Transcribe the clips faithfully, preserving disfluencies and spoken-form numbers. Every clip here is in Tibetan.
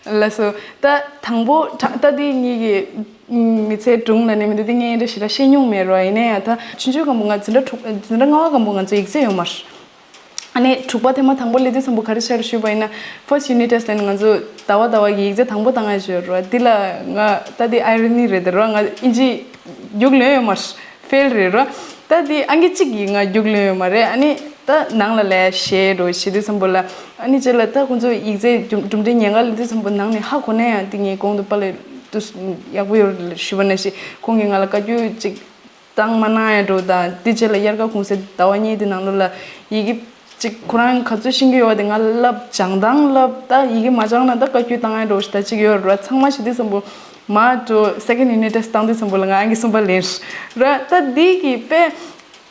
ལགས་སོ། ད་དང་པོ་ད་ད་དེ་ངེད་ཀྱི་མི་ཚེ་སྒྲུང་ལ་ནས་མི་འདུག་དེ་ངས་འདྲ་ཞེ་དྲག་བཤད་མྱོང་མེད་རོ། ཡིན་ན་ཡང་ད་ཆུང་ཆུང་སྒང་པོ་ང་འཛིན་གྲྭ་དྲུག་འཛིན་གྲྭ་ལྔ་པ་སྒང་པོ་ང་ཚོ་ཡིག་ཚད་ཡོད་མ་རེད། ཨ་ནི་དྲུག་པ་ཐེངས་མ་དང་པོ་སླེབས་དུས་ཙམ་པོ་ག་རེ་བྱས་རེད་ཞུས་པ་ཡིན་ན། first unit test ལ་ནི་ང་ཚོ་ཟླ་བ་ཟླ་བ་གི་ཡིག་ཚད་དང་པོ་བཏང་ཡ་ཞུས་རོ། འདི་ལ་ང་ད་དེ་ཨའི་རོ་ནི་རེད་དེ་རོ། ང་ཨིན་ཇི་རྒྱུགས་ལོན་ཡོད་མ་རེད། ཕེལ་རེད་རོ། ད་དེ་ཨང་ཀི་གཅིག་གིས་ང་རྒྱུགས་ལོན་ཡོད་མ་རེད། ཨ་ནི་ད་ནང་ལ་ལས་བཤད་རོ་བྱེད་དུས་ཙམ་པོ་ལ། ཨ་ནི་རྗེས་ལ་ད་ཁོང་ཚོ་ཡིག་ཚད་གྲུབ་གྲུབ་འབྲས་ཉེན་ཁ་སླེབས་དུས་ཙམ་པོ་ནང་ནས་ཧ་གོ་ན་ཡང་དེ་ངའི་གོང་དུ་པཱ་ལགས་དུས་ཡག་པོ་ཡོད་རེད་ཞུས་པ་ནང་བཞིན་ཁོང་གིས་ང་ལ་བཀའ་བཀྱོན་གཅིག་བཏང་མ་གནང་ཡ་འགྲོ་དང་། དེ་རྗེས་ལ་དབྱར་ཁ་གུང་སེང་ཟླ་བ་གཉིས་དེ་ནང་ལོགས་ལ་ཡི་གེ་གཅིག་ཁོ་རང་ག་ཚོད་ཤེས་ཀྱི་ཡོད་པ་དེ་ང་ལ་བསླབ། སྦྱང་སྟངས་བསླབ། ད་ཡི་གེ་མ་སྦྱངས་ན་ད་བཀའ་བཀྱོན་བཏང་ཡ་འགྲོ་ཞིག་ད་གཅིག་ཡོད་རེད་བ། ཚང་མ་བྱེད་དུས་ཙམ་པོ་མ་འགྲོ་second unit test བཏང་དུས་ཙམ་པོ་ལ་ང་ཨང་ཀི་གསུམ་པ་ལེན་ར། ད་འདི་གི་དཔེ་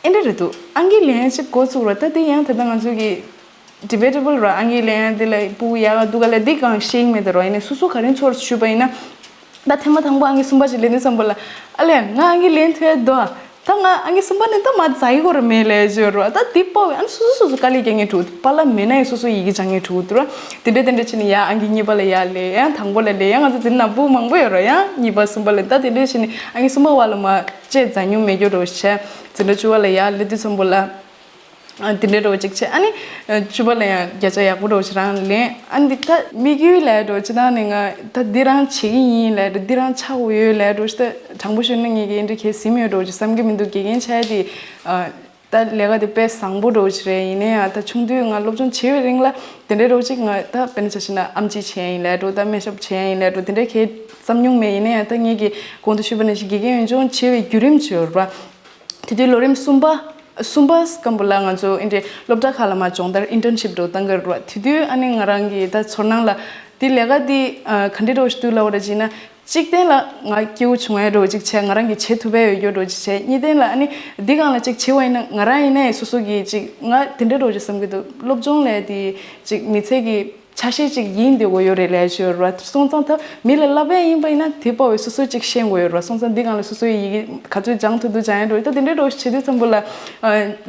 ཨེ་འདྲ་རེད་འདུག་ཨང་ཀི་ལེན་ཅིག་འགོ་བཙུགས་ར། ད་འདི་ཡང་ད་ལྟ་ང་ཚོ་གི་debatable ར། ཨང་ཀི་ལེན་ཡ་འདི་ལ་སྤུ་གུ་ཡག་ག་སྡུག་ག་ལ་འདི་གང་ཤེས་མེད་དེ་རོ། ཡིན་ནའི་སོ་སོ་ག་རེ་ཚོར་ཞུས་པ་ཡིན་ན། ད་ཐེངས་མ་དང་པོ་ཨང་ཀི་གསུམ་པ་ཅིག་ལེན་དུས་ཙམ་པོ་ལ་ཨ་ལས་ང་ཨང་ཀི་ལེན་ཐུབ་ཡ་འདུག་ད་ང་ཨང་ཀི་གསུམ་པ་ནས་ད་མ་འཛའ་ཡི་གོ་ར་མེད་ལས་ཞུ་རོ། ད་འདི་པོ་ཨ་ནི་སོ་སོ་སོ་སོ་དཀའ་ལས་རྒྱག་མཁན་འགྲོ་གི་འདུག་པཱ་ལགས་མེད་ན་ཡང་སོ་སོ་ཡི་གེ་སྦྱང་མཁན་འགྲོ་གི་འདུག་ར། དེ་འདྲ་དེ་འདྲ་བྱས་ནས་ཡ་ཨང་ཀི་གཉིས་པ་ལ་ཡ་ལེན། ཡང་དང་པོ་ལ་ལེན། ཡང་ང་ཚོ་འཛིན་ནང་སྤུ་གུ་མང་པོ་ཡོད་ར། ཡང་གཉིས་པ་གསུམ་པ་ལ་ད་དེ་འདྲ་བྱས་ནས་ཨང་ཀི་གསུམ་པ་བ་ལ་མ་བཅད་འཛའ་མྱོང་མེད་རྒྱུ་རོ་བྱས། འཛིན་གྲྭ་བཅུ་པ་ལ་ཡ་སླེབས་དུས་ཙམ་པོ་ལ། ཨ་དེ་འདྲའི་འགྲོ་གཅིག་བྱས། ཨ་ནི་ཨ་བཅུ་པ་ལ་ཡང་བརྒྱ་ཆ་ཡག་པོ་འགྲོ་ཞིག་རང་ལེན། ཨ་འདི་ད་དམིགས་ཡུལ་ལས་འགྲོ་ཅི་ད་ནི་ང་ད་འདི་རང་བྱེད་ཀྱི་ཡིན་ལས་འགྲོ། འདི་རང་ཆགས་ཡོད་ལས་འགྲོ་ཞིག་ད་དྲང་པོ་ཞུས་ན་ངས་ཀྱི་འདི་གའི་ཟིན་ཡོད་འགྲོ་ཅིག་བསམ་གྱི་མི་འདུག་དགེ་རྒན་བྱས་ཏེ་ཨ་ད་ལས་ཀ་དེ་དཔེ་བཟང་པོ་འགྲོ་ཞིག་རེད། ཡིན་ན་ཡང་ད་ཆུང་དུས་ང་སློབ་སྦྱོང་བྱེད་པའི་རིང་ལ་དེ་འདྲའི་འགྲོ་ཅིག་ང་ད་དཔེར་ན་ཆ་བཞག་ན་ཨེམ་ཆི་བྱས་ཡིན་ལས་འགྲོ། ད་སྨན་ཞབས་བྱས་ཡིན་ལས་འགྲོ། དེ་འདྲའི་གའི་བསམ་མྱོང་མེད། ཡིན་ན་ཡང་ད་ངས་ཀྱི་གོང་དུ་ཞུས་པ་ནང་བཞིན་དགེ་རྒན་འོས་སྦྱོང་བྱེད་པའི་བརྒྱུད་རིམ་བྱས་ཡོད་རེད་པ། དེ་དུས་ལོ་རིམ་གསུམ་པ་གསུམ་པ་སྐམ་པོ་ལ་ང་ཚོ་ཨིན་དྲེ་སློབ་གྲྭ་ཁག་ལ་མ་སྦྱོང་བརྡར་ཨིན་ཊརན་ཤིབ་འགྲོ་བཏང་གི་རེད་བ། དེ་དུས་ཨ་ནི་ང་རང་གི་ད་ཚོར་སྣང་ལ་དེ་ལས་ཀ་དེ་ཨ་ག་འདྲ་འགྲོ་ཞིག་འདུག་ལབ་པ་རེད་ཅེ་ན། གཅིག་དོན་ལ་ང་སྐྱིད་པོ་བྱུང་ཡ་འགྲོ་གཅིག་བྱས། ང་རང་གི་བྱེད་ཐུབ་པ་ཡོད་རྒྱུ་འགྲོ་གཅིག་བྱས། གཉིས་དོན་ལ་ཨ་ནི་འདི་སྒང་ལ་གཅིག་བྱེད་པ་ཡིན་ན་ང་རང་ཡིན་ནའི་སོ་སོ་གི་གཅིག་ང་དེ་འདྲ་འགྲོ་གཅིག་བསམ་གྱི་འདུག་སློབ་སྦྱོང་ལས་དེ་གཅིག་མི་ཚེ་གི་ཆ་ཤས་ཅིག་ཡིན་བསྡད་དགོས་ཡོད་རེད་ལབ་ཞུ་ཡོད་རེད་བ། སོང་ཙང་ད་མི་ལ་བསླབ་པ་ཡིན་པ་ཡིན་ན་དེ་དཔའ་བའི་སོ་སོས་ཅིག་ཤེས་དགོས་ཡོད་རེད་བ། སོང་ཙང་འདི་སྒང་ལ་སོ་སོའི་ཡི་གེ་ག་ཚོད་སྦྱང་ཐུབ་ཐུབ་སྦྱང་ཡ་འགྲོ། ད་དེ་འདྲའི་འགྲོ་བྱེད་དུས་ཙམ་པོ་ལ་ཨ་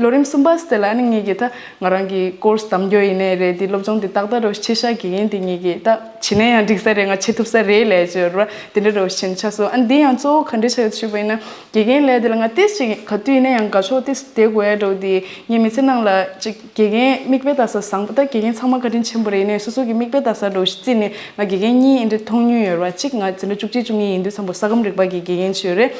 ལོ་རིམ་གསུམ་པ་དེ་ལ་ཨ་ནི་ངེད་ཀྱིས་ད་ང་རང་གི་ཀོར་སི་གདམ་རྒྱུ་ཡིན་ནའི་རེད། དེ་སློབ་སྦྱོང་དེ་ཏག་ཏག་འགྲོ་བྱེད་ཤག་དགེ་རྒན་དེ་ངེད་ཀྱིས་ད་བྱེད་ན་ཡང་འགྲིག་ས་རེད། ང་བྱེད་ཐུབ་ས་རེད་ལབ་ཞུ་ཡོད་རེད་བ། དེ་འདྲའི་འགྲོ་བྱེད་ཆགས་སོང་། ཨ་ནི་འདི་ཡང་གཙོ་བོ་ག་འདྲ་ཆགས་ཡོད་ཞུས་པ་ཡིན་ན། དགེ་རྒན་ལས་དེ་ལ་ང་ཏིས་ཅིག་ག་དུས་ཡིན་ན་ཡང་དགའ་ཕྱོགས་ཏིས་བསྡད་དགོས་ཡ་འགྲོ་དེ་ངའི་མི་ཚེ་ནང་ལ་ཅིག་དགེ་རྒན་མིག་དཔེ་ལྟ་ས་བཟང་པོ། ད་དགེ་རྒན་ཚང་མ་བཀའ་དྲིན་ཆེན་པོ་རེད། ཡིན་ནའི་སོ་སོ་གི་མིག་དཔེ་ལྟ་ས་འགྲོ་ཞིག་བརྩིས་ནས་ང་དགེ་རྒན་གཉིས་ཨེ་འདྲ་མཐོང་མྱོང་ཡོད་རེད་བ། གཅིག་ང་འཛིན་གྲྭ་བཅུ་གཅིག་བཅུ་གཉིས་ཡིན་དུས་ཙམ་པོ་ས་ཁམས་རིག་པ་གི་དགེ་རྒན་ཅིག་ཡོད་རེད།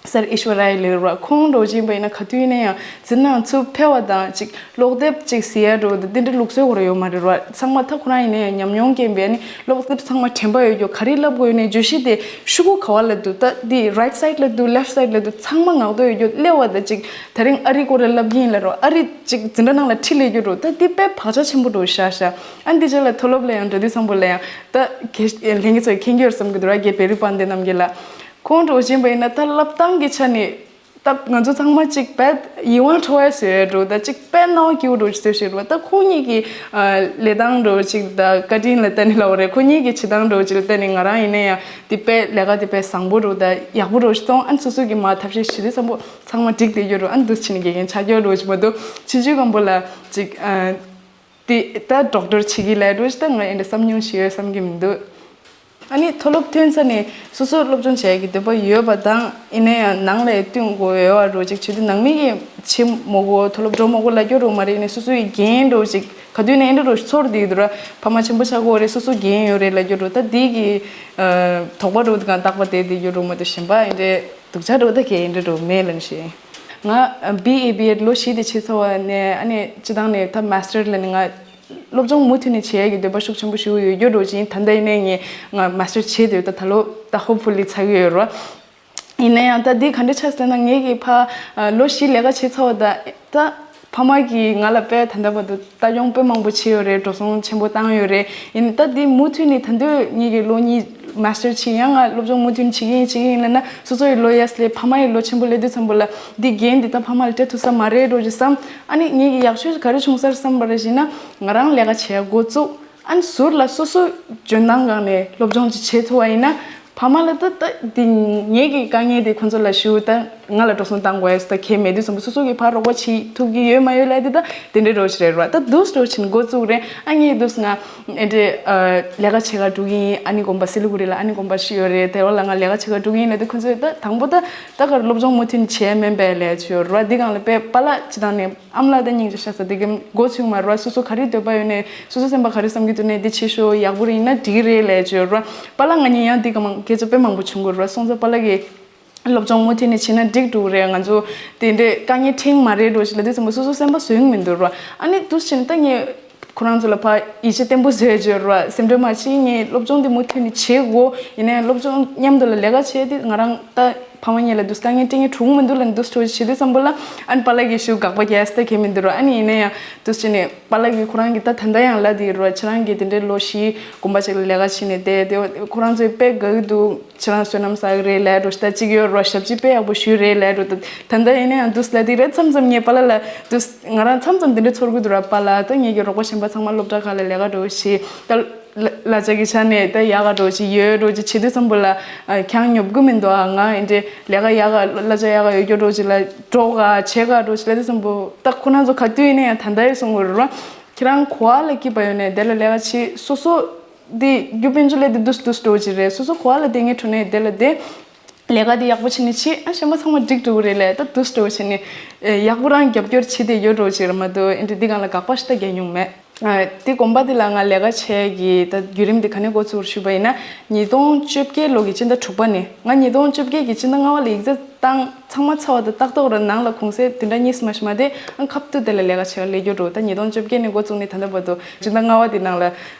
སར་ཨེ་ཤྭ་ར་ཡ་ལབ་རེད་བ། ཁོང་འགྲོ་ཅིག་ཡིན་པ་ཡིན་ན་ག་དུས་ཡིན་ན་ཡང་འཛིན་གྲྭ་ཚུར་ཕེབས་པ་དང་ཅིག་ཀློག་དེབ་ཅིག་གཟིགས་ཡ་འགྲོ་དེ་འདྲ་ལུགས་སྲོལ་ཁོ་རང་ཡོད་མ་རེད་བ། ཚང་མ་ད་ཁོ་རང་ཡིན་ན་ཡང་ཉམས་མྱོང་རྐྱེན་པས་ཨ་ནི་ཀློག་དེབ་ཚང་མ་དྲན་པ་ཡོད་རྒྱུ། ག་རེ་ལབ་དགོས་ཡོད་ནའི་བརྗོད་གཞི་དེ་ཤོག་གུ་ག་བ་ལ་འདུག་ད་འདི་right side ལ་འདུག left side ལ་འདུག་ཚང་མ་ངག་ཐོག་ཡོད་རྒྱུ། སླེབས་པ་དང་ཅིག་དེ་རིང་ཨ་རི་སྐོར་ལ་ལབ་ཀྱི་ཡིན་ལབ་རོགས། ཨ་རི་ཅིག་འཛིན་གྲྭ་ནང་ལ་ཁྲིད་སླེབས་རྒྱུ་འགྲོ། ད་འདི་དཔེ་བག་ཆགས་ཆེན་པོ་འགྲོ་ཤག་ཤག་ཨ་འདི་ཅག་ལ་མཐོ་སློབ་ལ་ཡང་འགྲོ་དུས་ཙམ་པོ་ལ་ཡང་ད་གལ་ལྷན་རྒྱས་ཚོས་མཁྱེན་གྱི་ཡོད་བསམ་གྱི་འདུག་ར། རྒན་བེ་རི་པཱན་དེ་རྣམ་རྒྱལ་ལགས། ཁོང་འགྲོ་བཞིན་པ་ཡིན་ན་ད་བསླབ་སྟངས་ཀྱི་ཆ་ནས་ད་ང་ཚོ་ཚང་མ་ཅིག་དཔེ་ཡིད་དབང་འཕྲོག་ཡ་བཟོས་འགྲོ། ད་ཅིག་དཔེ་སྣང་བ་སྐྱིད་པོ་འགྲོ་ཅིག་བཟོས་བཞག་རེད་བ། ད་ཁོང་གཉིས་ཀྱི་ཨ་ལས་སྟངས་འགྲོ་ཅིག་ད་བཀའ་དྲིན་ལ་བརྟེན་ནས་ལབ་པ་རེད། ཁོང་གཉིས་ཀྱི་བྱེད་སྟངས་འགྲོ་ཅིག་ལ་བརྟེན་ནས་ང་རང་ཡིན་ན་ཡང་དེ་དཔེ་ལས་ཀ་དེ་དཔེ་བཟང་པོ་འགྲོ་ད་ཡག་པོ་འགྲོ་ཞིག་སོང་། ཨ་ནི་སོ་སོ་གི་མ་ཐབས་ཤེས་བྱེད་དུས་ཙམ་པོ་ཚང་མ་འགྲིག་བསྡད་རྒྱུ་རེད། ཨ་ནི་འདུག་ཕྱིན་ནས་དགེ་རྒན་ཆགས་རྒྱུ་རེད་ཞུ་མ་འདུག་ཆུང་ཆུང་སྒང་པོ་ལ་ཅིག་ཨ་དེ་ད་ཌོག་ཊར་བྱེད་ཀྱི་ལས་འགྲོ་ཞིག་ད་ང་འདི་འདྲ་བསམ་མྱོང་ཞིག་ཡོད་བསམ་གྱི་མི་འདུག་ཨ་ནི་མཐོ་སློབ་ཐོན་ཚར་ནས་སོ་སོ་སློབ་སྦྱོང་བྱེད་ཀྱི་འདོད་པ་ཡོད་པ་དང་། ཡིན་ན་ཡང་ནང་ལ་བསྟུན་དགོས་ཡོད་པ་འགྲོ་ཅིག་བྱེད་དུས་ནང་མི་གིས་བྱེད་མི་དགོས། མཐོ་སློབ་འགྲོ་མི་དགོས་ལབ་རྒྱུ་རོ་མ་རེད། ཡིན་ནའི་སོ་སོ་ཡི་འགན་འགྲོ་ཅིག་ག་དུས་ནས་ཨེ་འདྲ་རོ་ཚོར་བསྡད་ཀྱི་འདུག་ར། ཕ་མ་ཆེན་པོ་ཆགས་དགོས་རེད། སོ་སོ་འགན་ཡོད་རེད་ལབ་རྒྱུ་རོ། ད་འདི་གི་ཨ་དོགས་པ་རོ་དེ་གང་རྟག་པ་དེ་དེ་རྒྱུ་རོ་མ་གཏོགས་གཞན་པ་ཨེ་འདྲ་སྡུག་ཅག་རོ་ད་གས་ཨེ་འདྲ་རོ་མེད་ལབ་ནི་ཞེས། ང་བི་ཨེ་བི་ཨེཌ་ལོ་བཞི་དེ་བྱས་ཚར་བ་ནས་ཨ་ནི་སྤྱི་བཏང་ནས་ད་མ་སི་ཊར་ལ་ནི་ང་སློབ་སྦྱོང་མུ་མཐུད་ནས་བྱེད་ཡ་གི་འདོད་པ་ཤུགས་ཆེན་པོ་ཞིག་ཡོད་རྒྱུ་འགྲོ་ཅིང་། ད་ལྟ་ཡིན་ནའི་ངས་ང་མ་སི་ཊར་བྱེད་འདོད། ད་ད་ལོ་ད་ཧོབ་ཕུ་ལི་ཚར་གི་ཡོད་རོ། ཡིན་ན་ཡང་ད་འདི་ག་འདྲ་ཆགས་ཟེར་ན། ངེད་ཀྱི་ཕ་ལོ་བཞི་ལས་ཀ་བྱེད་ཚར་བ་ད་ད་ཕ་མ་གིས་ང་ལ་དཔེ་ད་ལྟ་བར་དུ་ལྟ་སྐྱོང་དཔེ་མང་པོ་བྱས་ཡོད་རེད། འགྲོ་སོང་ཆེན་པོ་བཏང་ཡོད་རེད། ཡིན་ད་འདི་མུ་མཐུད་ནས་ད་དུང་ངེད་ཀྱི་ལོ་གཉིས་མ་སི་ཊར་བྱེད་ཡང་ང་སློབ་སྦྱོང་མུ་མཐུད་བྱེད་ཀྱི་ཡིན་བྱེད་ཀྱི་ཡིན་ལབ་ན། སོ་སོ་ཡི་ལོ་ཡར་སླེབས། ཕ་མ་ཡི་ལོ་ཆེན་པོ་སླེབས་དུས་ཙམ་པོ་ལ་འདི་འགན་འདི་ད་ཕ་མ་ལ་སྤྲད་ཐུབ་ས་མ་རེད་འགྲོ་ཅིག་བསམ། ཨ་ནི་ངེད་ཀྱི་ཡག་ཤོས་ག་རེ་བྱུང་ས་རེད་བསམ་པ་རེད་ཞེ་ན། ང་རང་ལས་ཀ་བྱེད་ཡ་འགོ་བཙུགས། ཨ་ནི་ཟུར་ལ་སོ་སོ་འཇོན་ཐང་སྒང་ནས་སློབ་སྦྱོང་ཅིག་བྱེད་ཐུབ་པ་ཡིན་ན། ཕ་མ་ལ་ད་ད་འདི་ངེད་ཀྱི་དཀའ་ངལ་དེ་ཁོང་ཚོ་ལ་ཞུ་ད་ ང་ལ་འགྲོ་སོང་བཏང་དགོས་ཡས་ད་གལ་མེད་དུས་ཙམ་པ་སོ་སོ་གིས་ཕར་རོགས་པ་བྱེད་ཐུབ་ཀྱི་ཡོད་མ་ཡོད་ལབ་དེ་ད་དེ་འདྲའི་རོགས་ཞིག་རེད་ར། ད་འདུག་སེ་འགྲོ་བཞིན་འགོ་བཙུགས་རེད། ཨ་ངས་འདུག་སེ་ང་འདྲའི་ལས་ཀ་བྱེད་ག་འགྲོ་གི་ཡིན། ཨ་ནི་དགོན་པ་སི་ལི་གུ་རི་ལ་ཨ་ནི་དགོན་པ་ཞིག་ཡོད་རེད། དེ་བ་ལ་ང་ལས་ཀ་བྱེད་ག་འགྲོ་གི་ཡིན་ལབ་དེ་ཁོ་ཚོས་ད་དང་པོ་ད་ད་གར་སློབ་སྦྱོང་མུ་མཐུད་ནས་བྱས་མིན་པས་ལས་བྱོས་ར། འདི་སྒང་ལ་དཔེ་པཱ་ལགས་སྤྱི་བཏང་ནས་ཨ་མ་ལགས་ད་སྙིང་རྗེ་ཤ་ཚ་དེ་གི་འགོ་ཚུགས་མ་ར། སོ་སོ་ག་རེ་འདོད་པ་ཡོད་ནས་སོ་སོ་སེམས་པ་ག་རེ་བསམ་གྱི་འདུག་ནས་འདི་བྱེད་ཤོག་ཡག་པོ་རེད་ཡིན་ན་འགྲིག་གི་རེད་ལས་བྱོས་ར། པཱ་ལགས་ང་གཉིས་ཡང་འདི་ག་མང་སྐད་ཆ་དཔེ་མང་པོ་བྱུང་དགོས་ར། སོང་ཙང་པཱ་ལགས་ཀྱིས། སློབ་སྦྱོང་མུ་མཐུད་ནས་བྱེད་ན་འགྲིག་འགྲོ་གི་རེད། ང་ཚོ་དེ་འདྲའི་དཀའ་ངལ་འཕྲད་མ་རེད་འགྲོ་ཞིག་ལབ་དུས་ཙམ་པ་སོ་སོ་སེམས་པ་བཟོད་ཀྱི་མི་འདུག་ར། ཨ་ནི་འདུག་སེ་བྱས་ནས་ད་ངས་ཁོ་རང་ཚོ་ལ་ཕར་ཡིད་ཆེས་བརྟན་པོ་བཟོས་བྱས་ར། སེམས་ཁྲལ་མ་བྱེད། ངས་སློབ་སྦྱོང་འདི་མུ་མཐུད་ནས་བྱེད་དགོས། ཡིན་ནའི་སློབ་སྦྱོང་མཉམ་དུ་ལ་ལས་ཀ་བྱས་ཏེ་ང་རང་ད་ཕ་མ་གཉིས་ལ་འདུག་དཀའ་ངལ་སྤྲད་མཁན་འགྲོ་གི་མི་འདུག་ལབ་འདུག་སེ་བྱེད་དུས་ཙམ་པ་ལ་ཨ་ནི་པཱ་ལགས་ཀྱིས་ཞུ་དགག་པ་རྒྱག་ས་ད་གལ་མི་འདུག་ར། ཨ་ནི་ཡིན་ན་ཡང་འདུག་སེ་བྱས་ནས་པཱ་ལགས་ཀྱིས་ཁོ་རང་གིས་ད་ད་ལྟ་ཡང་ལབ་དེ་ར། ཁྱེད་རང་གིས་དེ་འདྲའི་ལོ་བཞི་དགོན་པ་ཅིག་ལ་ལས་ཀ་བྱས་ནས་བསྡད་དེ་ཁོ་རང་ཚོས་དཔེ་དགའ་གི་འདུག་ཁྱེད་རང་བསོད་ནམས་བསགས་ཀྱི་རེད་ལབ་འགྲོ་ཞིག་ད་གཅིག་ཡོད་ར། ཞབས་ཕྱི་དཔེ་ཡག་པོ་ཞུས་རེད་ལབ་འགྲོ། ད་ད་ལྟ་ཡིན་ན་ཡང་འདུག་སེ་ལབ་དེ་རེད། མཚམས་མཚམས་ངས་པཱ་ལགས་ལ་འདུག་སེ་ང་རང་མཚམས་མཚམས་དེ་འདྲ་ཚོར་གི་འདུག་ར། པཱ་ལགས་ད་ངེད་ཀྱི་རོགས་པ་གཞན་པ་ཚང་མ་སློབ་གྲྭ་ཁག་ལ་ལས་ཀ་འགྲོ་ཞིག་ད་ལ་ལ་ཅག་གི་ཆ་ནས་ད་ཡག་ག་འགྲོ་ཞིག་ཡོད་འགྲོ་ཅིག་བྱེད་དུས་ཙམ་པ་ལ་ཁྱང་ཉོབ་གི་མི་འདུག་ཨ་ང་འདི་འདྲའི་ལས་ཀ་ཡག་ག་ལ་ཅག་ཡག་ག་ཡོད་རྒྱུ་འགྲོ་ཅིག་ལ་འགྲོ་ག་བྱེད་ག་འགྲོ་ཞིག་ལབ་དུས་ཙམ་པ་ད་ཁོ་རང་ཚོ་ག་དུས་ཡིན་ན་ཡང་ད་ལྟ་ཡི་གསུང་གི་རེད་ར། ཁྱེད་རང་ག་བ་ལ་སྐྱིད་པ་ཡོད་ནས་དེ་ལ་ལས་ཀ་བྱེད། སོ་སོ་འདི་རྒྱུ་དཔལ་འབྱོར་ལས་དེ་འདུག་སེ་འདུག་སེ་འགྲོ་ཅིག་རེད། སོ་སོ་ག་བ་ལ་བསྡད་མཁན་འགྲོ་ནས་དེ་ལ་བསྡད། ལས་ཀ་དེ་ཡག་པོ་བྱེད་ནས་བྱེད། ཨ་གཞན་པ་ཚང་མ་འགྲིག་འགྲོ་གི་རེད་ལས་ད་འདུག་སེ་འགྲོ་བྱེད་ནས་ཡག་པོ་རང་རྒྱབ་སྐྱོར་བྱེད་དེ་ཡོད་འགྲོ་ཅིག་རེད་མ་གཏོགས་ཨེ་འདྲ་འདི་སྒང་ལ་དགག་པ་ཞིག་ད་རྒྱག་མྱོང་མེད། ཨ་དེ་དགོན་པ་དེ་ལ་ང་ལས་ཀ་བྱེད་ཀྱི་ད་བརྒྱུད་རིམ་དེ་ག་ནས་འགོ་ཚུགས་ཞུས་པ་ཡིན་ན་ཉིས་སྟོང་བཅོ་བརྒྱད་ལོ་གི་སྤྱི་ཟླ་དྲུག་པ་ནས། ང་ཉིས་སྟོང་བཅོ་བརྒྱད་ཀྱི་སྤྱི་ཟླ་ལྔ་པ་ལ་ཡིག་ཚད་བཏང་། ཚང་མ་ཚར་བ་དང་ཏག་ཏག་ར་ནང་ལ་གུང་སེང་དེ་འདྲ་གཉིས་སུ་མ་ཞིག་མ་དེ་ཨང་ཁབ་ཏུ་དེ་ལ་ལས་ཀ་བྱེད་ག་སླེབས་རྒྱུ་འགྲོ། ད་ཉིས་སྟོང་བཅོ་བརྒྱད་ནས་འགོ་བཙུགས་ནས་ད་ལྟ་བར་དུ་སྤྱི་ཟླ་ལྔ་པ་དེ་ནང་ལ་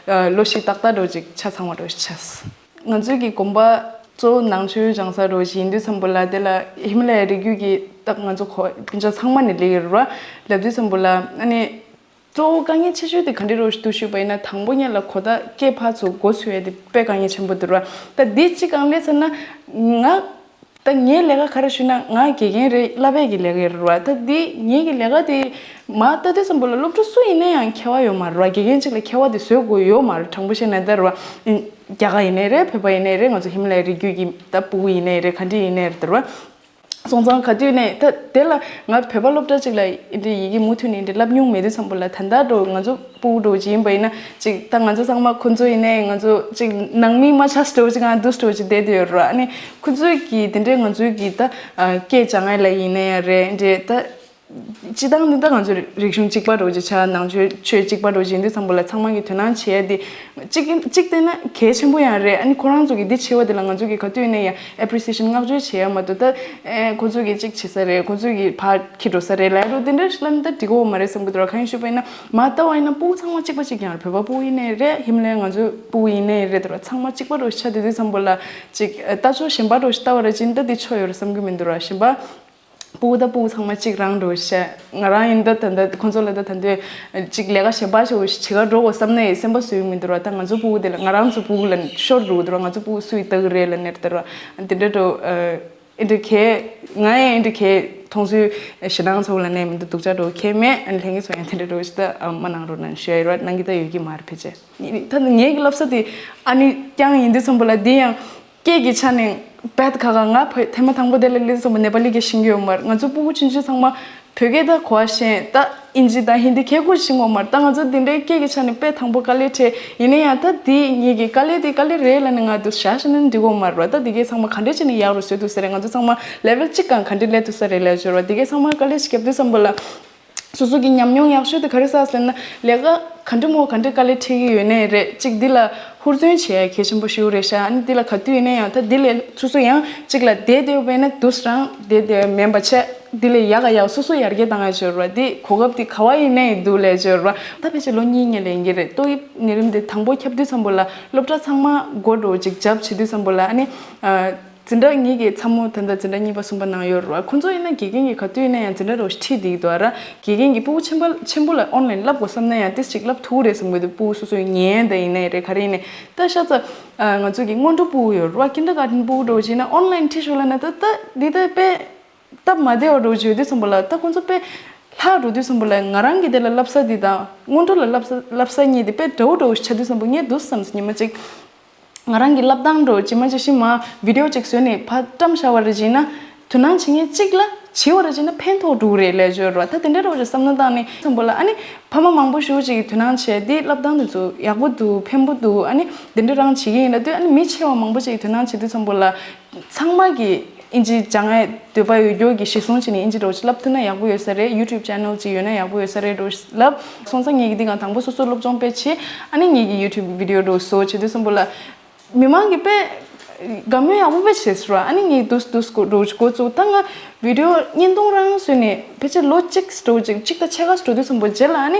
ལོ་བཞི་ཏག་ཏག་འགྲོ་ཅིག་ཆ་ཚང་བ་འགྲོ་ཞིག་ཆགས། ང་ཚོའི་གི་དགོན་པ་གཙོ་བོ་ནང་ཆོས་སྦྱང་ས་འགྲོ་ཞིག་ཡིན་དུས་ཙམ་པ་ལ་དེ་ལ་ཧི་མ་ལ་ཡའི་རི་རྒྱུད་ཀྱི་ད་ང་ཚོ་ཁོ་སྤུན་ཆ་ཚང་མ་ནས་སླེབས་ཡོད་ར། ལབ་དུས་ཙམ་པ་ལ་ཨ་ནི། གཙོ་བོ་དཀའ་ངལ་ཆེ་ཤོས་དེ་ག་འདྲ་རེད་འདུག་ཞུས་པ་ཡིན་ན་དང་པོ་ཉིད་ལ་གོ་བརྡ་སྐད་ཕར་ཚུར་འགོ་ཚུགས་ཡས་དེ་དཔེ་དཀའ་ངལ་ཆེན་པོ་འདུག་ར། ད་འདི་གཅིག་གང་ལས་ཟེར་ན། ང་ད་ངའི་ལས་ཀ་ག་རེ་ཞུས་ན་ང་དགེ་རྒན་རེད། བསླབ་པའི་གི་ལས་ཀ་རེད་ར། ད་འདི་ངའི་གི་ལས་ཀ་དེ་མ་ལྟ་དུས་ཙམ་པ་ལ་སློབ་ཕྲུག་སུ་ཡིན་ན་ཡང་ཁྱད་པར་ཡོད་མ་རེད་ར། དགེ་རྒན་གཅིག་ལ་ཁྱད་པར་དེ་བཟོ་དགོས་ཡོད་མ་རེད། དྲང་པོ་བཤད་ན་ད་ར། རྒྱ་གར་ཡིན་ནའི་རེད། བོད་པ་ཡིན་ནའི་རེད། ང་ཚོ་ཧི་མ་ལ་ཡའི་རི་རྒྱུད་ཀྱི་ད་ཕྲུ་གུ་ཡིན་ནའི་རེད། ག་འདྲ་ཡིན་ནའི་རེད་ད་ར། སོང་ཙང་ག་དུས་ནས་ད་དེ་ལ་ང་བོད་པ་སློབ་གྲྭ་གཅིག་ལ་འདི་འདྲའི་ཡི་གེ་མུ་མཐུད་ནས་འདི་འདྲ་བསླབ་མྱོང་མེད་དུས་ཙམ་པ་ལ་ད་ལྟ་འགྲོ་ང་ཚོ་ཕྲུ་གུ་འགྲོ་ཅིག་ཡིན་པ་ཡིན་ན་ཅིག་ད་ང་ཚོ་ཚང་མ་ཁོ་ཚོ་ཡིན་ནའི་ང་ཚོ་ཅིག་ནང་མི་མ་ཆགས་འགྲོ་ཅིག་ང་འདུག་འགྲོ་ཅིག་བསྡད་དེ་ཡོད་ར། ཨ་ནི་ཁོ་ཚོས་ཀྱིས་དེ་འདྲའི་ང་ཚོའི་གི་ད་སྐད་སྦྱང་ཡ་ལ་ཡིན་ན་ཡང་རེད་འདྲའི་ད། སྤྱི་བཏང་ནི་ད་ང་ཚོ་རིག་གཞུང་གཅིག་པ་འགྲོ་ཅིག་ཆགས། ནང་ཆོས་ཆོས་གཅིག་པ་འགྲོ་ཅིག་ཡིན་དུས་ཙམ་པ་ལ་ཚང་མ་གིས་དོ་སྣང་བྱེད་ཡ་དེ་གཅིག་གཅིག་བལྟས་ན་གལ་ཆེན་པོ་ཡང་རེད། ཨ་ནི་ཁོ་རང་ཚོ་གིས་འདི་བྱེད་པ་དེ་ལ་ང་ཚོ་གིས་ག་དུས་ཡིན་ན་ཡང་appreciation བསྔགས་བརྗོད་བྱེད་ཡ་མ་གཏོགས་ད་ཨེ་ཁོ་ཚོ་གིས་གཅིག་བྱེད་ས་རེད། ཁོ་ཚོ་གིས་ཕར་འཁྱེར་འགྲོ་ས་རེད་ལབ་འགྲོ་དེ་འདྲ་ཞིག་ལབ་ན་ད་འགྲིག་གི་ཡོད་མ་རེད་བསམ་གི་འདུག་ར། གང་ཡིན་ཞུས་པ་ཡིན་ན་མ་ལྟ་བ་ཡིན་ན་ཕྲུ་གུ་ཚང་མ་གཅིག་པ་གཅིག་རྐྱང་རེད། བོད་པ་ཕྲུ་གུ་ཡིན་ནའི་རེད། ཧི་མ་ལ་ཡའི་ང་ཚོ་ཕྲུ་གུ་ཡིན་ནའི་རེད་དེ་ར། ཚང་མ་གཅིག་པ་འགྲོ་ཞིག་ཆགས་དེ་དུས་ཙམ་པ་ལ་ཅིག་ལྟ་ཕྱོགས་གཞན་པ་འགྲོ་ཞིག་ལྟ་བ་ར་ཅིག་ད་འདི་ཆོ་ཡོད་རེད་བསམ་གི་མི་འདུག་ར། གཞན་པ། ཕྲུ་གུ་ད་ཕྲུ་གུ་ཚང་མ་གཅིག་རང་འགྲོ་ཤག་ང་རང་ཡིན་ད་ད་ད་ཁོང་ཚོ་ལ་ད་ད་དུང་ཅིག་ལས་ཀ་གཞན་པ་ཞིག་བྱེད་ག་འགྲོ་དགོས་བསམ་ནའི་སེམས་པ་བཟོད་མི་འདུག་ར། ད་ང་ཚོ་ཕྲུ་གུ་དེ་ལ་ང་རང་ཚོ་ཕྲུ་གུ་ལ་ཤོར་འགྲོ་གི་འདུག་ར། ང་ཚོ་ཕྲུ་གུ་སུས་ལྟ་གི་རེད་ལབ་ནས་ད་ར་འདི་འདྲ་འགྲོ་འདི་འདྲ་གས་ང་ཡང་འདི་གས་མཐོང་ཚུལ་ཞེ་སྡང་ཚོ་ལ་ནས་མི་འདུག་སྡུག་ཅག་འགྲོ་གས་མེད། ཨ་ནི་ལྷན་རྒྱས་ཚོ་ཡང་དེ་འདྲ་འགྲོ་ཞིག་ད་མ་གནང་རོགས་གནང་ཞུ་ཡ་ཡོད་ར། གནང་གི་ད་ཡོད་ཀྱི་མ་རེད་ཕལ་ཆེར། ད་ངའི་གི་བསླབ་ས་དེ་ཨ་ནི་རྐྱང་ཡིན་དུས་ཙམ་པ་ལ་འདི་ཡང་སྐད་ཀྱི་ཆ་ནས་བད་ཁ་ཁ་ང་བོད་ཐེངས་མ་དང་པོ་དེ་ལ་སླེབས་ཙམ་པ་ནེ་པ་ལི་སྐད་ཤེས་ཀྱི་ཡོད་མ་རེད། ང་ཚོ་ཕྲུ་གུ་ཆུང་ཆུང་ཚང་མ་བོད་སྐད་ད་གོ་བ་ཤེས་ད་ཨིན་ཇི་དང་ཧིན་དི་གས་ཁུ་ཤེས་ཀྱི་ཡོད་མ་རེད། ད་ང་ཚོ་འདི་འདྲའི་སྐད་ཀྱི་ཆ་ནས་དཔེ་དང་པོ་དཀའ་ལས་འཕྲད་ཡིན་ན་ཡང་ད་འདི་ངེད་ཀྱི་དཀའ་ལས་དེ་དཀའ་ལས་རེད་ལབ་ནས་ང་འདུག་བཞག་ཤེས་ན་འགྲིག་གི་ཡོད་མ་རེད། ད་འདི་གས་ཚང་མ་ག་འདྲས་བྱས་ནས་ཡག་རུ་བཟོས་འདུག་ཟེར་རེད། ང་ཚོ་ཚང་མ་ལེ་ཝལ་གཅིག་གང་ག་འདྲས་སླེབས་འདུག་ས་རེད་ལབ་བརྗོད་ར། འདི་གས་ཚང་མ་དཀའ་ལས་ཤིག་བརྒྱབ་དུས་ཙམ་པ་ལ། སོ་སོ་གི་ཉམས་མྱོང་ཡག་ཤོས་དེ་ག་རེ་ཟེར་ན་ལས་ཀ་ག་འདྲ་མོ་ག་འདྲ་དཀའ་ལས་འཕྲད་ཀྱི་ཡོད་ནའི་རེད། གཅིག་འདི་ལ་ཧུར་བརྩོན་བྱེད་ཡ་གལ་ཆེན་པོ་ཞིག་རེད་ཤག་ཨ་ནི་འདི་ལ་ག་དུས་ཡིན་ན་ཡང་ད་འདི་ལས་སོ་སོ་ཡང་གཅིག་ལ་བསྡད་བསྡད་པས་ན་འདུག་སེ་རང་བསྡད་བསྡད་མིན་པ་བྱས་འདི་ལས་ཡག་ག་ཡག་སོ་སོ་ཡར་རྒྱས་བཏང་ཡ་ཅིག་ཡོད་རེད་བ། འདི་གོ་སྐབས་འདི་ག་བ་ཡིན་ནའི་འདུག་ལས་ཅིག་ཡོད་རེད་བ། ད་ཕལ་ཆེར་ལོ་གཉིས་སྔོན་ལ་ཡིན་གྱི་རེད། ཏོག་དབྱིབས་ནད་རིམས་འདི་དང་པོ་ཁྱབ་དུས་ཙམ་པ་ལ་སློབ་གྲྭ་ཚང་མ་སྒོ་འགྲོ་ཅིག་རྒྱབ་བྱེད་དུས་ཙམ་པ་ལ་ཨ་ནི། འཛིན་གྲྭ་གཉིས་ཀྱི་ཚ་མོ་ད་ལྟ་འཛིན་གྲྭ་གཉིས་པ་གསུམ་པ་ནང་ཡོད་རེད་བ། ཁོང་ཚོ་ཡིན་ན་དགེ་རྒན་གྱིས་ག་དུས་ཡིན་ན་ཡང་འཛིན་གྲྭ་རོགས་ཤིག་ཁྲིད་བསྡད་ཀྱི་འདུག་ར། དགེ་རྒན་གྱིས་ཕྲུ་གུ་ཆེན་པོ་ཆེན་པོ་ལ་ཨོན་ལན་བསླབ་དགོས་བསམ་ན་ཡང་ཏོག་ཙམ་ཅིག་བསླབ་ཐུབ་ཀྱི་རེད་བསམ་གྱི་འདུག་ཕྲུ་གུ་སོ་སོའི་ཉན་ཡ་ད་ཡིན་ནའི་རེད་ག་རེ་ཡིན་ནའི་ད་ཤ་ཚ། ང་ཚོ་གི་སྔོན་འགྲོ་ཕྲུ་གུ་ཡོད་རེད་བ། ཀིན་ཌར་གྷར་ཌན་ཕྲུ་གུ་འདྲ་བོ་ཅིག་ཡིན་ན་ཨོན་ལན་ཁྲིད་ཤོག་ལབ་ན་ད་ད་འདི་ད་དཔེ་སྟབས་མ་བདེ་བ་འདྲ་བོ་ཅིག་ཡོད་དུས་ཙམ་པ་ལ་ད་ཁོང་ཚོ་དཔེ་ལྷག་འགྲོ་དུས་ཙམ་པ་ལ་ང་རང་གི་དེ་ལ་བསླབ་ས་འདི་དང་སྔོན་འགྲོ་ལ་བསླབ་ས་བསླབ་ས་གཉིས་དེ་དཔེ་འདྲ་བོ་འདྲ་བོ་ཞིག་ཆགས་དུས་ཙམ་པ་ངས་འདུག་བསམ་སོང་ཉི་མ་གཅིག་ང་རང་གི་བསླབ་སྟངས་འདྲ་ཇི་མ་ཇི་བཞིན་མ་བི་ཌི་ཡོ་ཅིག་བཟོས་ནས་ཕར་བཀྲམ་བཞག་པ་རེད་ཅེ་ན། དོ་སྣང་བྱེད་མཁན་གཅིག་ལ་བྱེད་པ་ར་བྱས་ན་ཕན་ཐོགས་འགྲོ་གི་རེད་ལབ་ཡོད་རེད་བ། ད་དེ་འདྲའི་རོགས་ཀྱི་བསམ་བློ་བཏང་ནས་ཙམ་པོ་ལ་ཨ་ནི་ཕ་མ་མང་པོ་ཞིག་ཅིག་གིས་དོ་སྣང་བྱས་དེ་བསླབ་སྟངས་དེ་ཚོ་ཡག་པོ་འདུག་ཕན་པོ་འདུག་ཨ་ནི་དེ་འདྲ་རང་བྱེད་ཀྱི་ཡིན་ལབ་དུས། ཨ་ནི་མི་ཆེ་བ་མང་པོ་ཅིག་གིས་དོ་སྣང་བྱེད་དུས་ཙམ་པོ་ལ་ཚང་མ་གིས་ཨིན་ཇི་སྦྱང་ཡས་འདོད་པ་ཡོད་རྒྱུ་གི་གཞི་བཟུང་བྱས་ནས་ཨིན་ཇི་རོགས་ཅིག་བསླབ་ཐུབ་ན་ཡག་པོ་ཡོད་ས་རེད། ཡུ་ཊུབ་ཆེ་ནལ་ཅིག་ཡོད་ན་ཡག་པོ་ཡོད་ས་རེད་རོགས་ལབ་སོང་ཙང་། ངེད་ཀྱིས་འདི་གང་དང་པོ་སོ་སོ་སློབ་སྦྱོང་དཔེ་བྱས། ཨ་ནི་ངེད་ཀྱིས་ཡུ་ཊུབ་བི་ཌི་ཡོ་རོགས་བཟོ་བྱེད་དུས་ཙམ་པོ་ལ། མི་མང་གིས་དཔེ་དགའ་མོས་ཡག་པོ་དཔེ་བྱས་སོང་ར། ཨ་ནི་ངས་དུས་དུས་སྐོར་འགྲོ་འགོ་བཙུགས། ད་ང་བི་ཌི་ཡོ་བརྙན་ཐུང་རང་བཟོས་ནས་ཕལ་ཆེར་ལོ་གཅིག་འགྲོ་ཅིག་གཅིག་དང་ཕྱེད་ཀ་འགྲོ་དུས་ཙམ་པོ་རྗེས་ལ། ཨ་ནི་